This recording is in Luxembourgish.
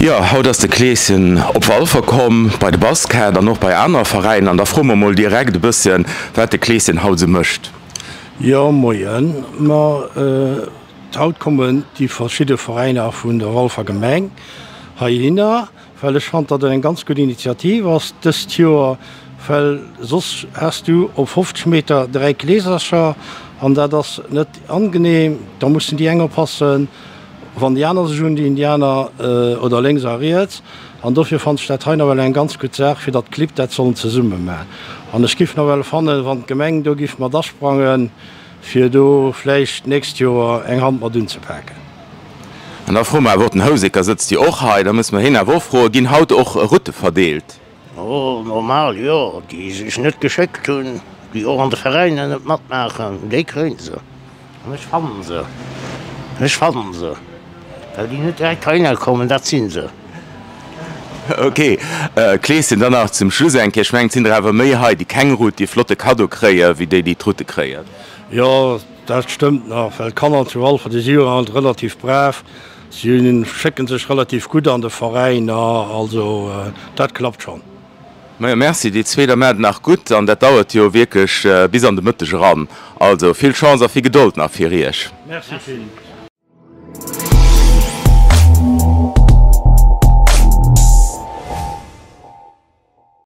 Jo, haut ass de Kleeschen op Walfer komm, bei de Basket an och bei aner Veräiner. An da froe mer mol direkt e bësschen, wat de Kleeschen haut esou mécht. Jo, moien. Ma haut kommen déi verschidde Veräiner vun der Walfer Gemeng heihinner, well ech fand, datt et eng ganz gutt Initiativ ass dëst Joer, well soss has du op 50 Meter 3 Kleesercher an dat ass net angenehm. Da mussen déi eng oppassen, wann déi aner sech undinn, déi aner oder lénks a riets. An dofir fand ech dat hei nawell eng ganz gutt Saach, fir datt d'Clibb dat sollen zesumme maachen. An ech giff nawell fannen, wann d'Gemeng do giff mat asprangen, fir do vläicht d'nächst Joer eng Hand mat unzepaken. An da froe mer awer och, den Houseker sëtzt jo och hei, da musse mer hien awer och froen, Ginn haut och Rutte verdeelt? Oh, normal jo, déi sech net geschéckt hunn, déi och an de Veräiner net matmaachen, déi kréien se. An ech fannen se, ech fannen se, well déi net direkt heihinner kommen, dat si se. Ok, Kleeschen, dann nach zum Schluss eng Kéier, ech mengen, et sinn der awer méi hei, déi keng Rutt, déi e flotte Kaddo kréien, wéi déi, déi d'Rutte kréien. Jo, dat stëmmt nach, well d'Kanner zu Walfer, déi si jo alt relativ brav. Si schécken sech relativ gutt an de Veräiner, also dat klappt schonn. Majo merci, déi zweet der maacht nach gutt an dat dauert jo wierklech bis an de Mëtteg eran. Also vill Chance a vill Gedold nach fir iech. Merci vill.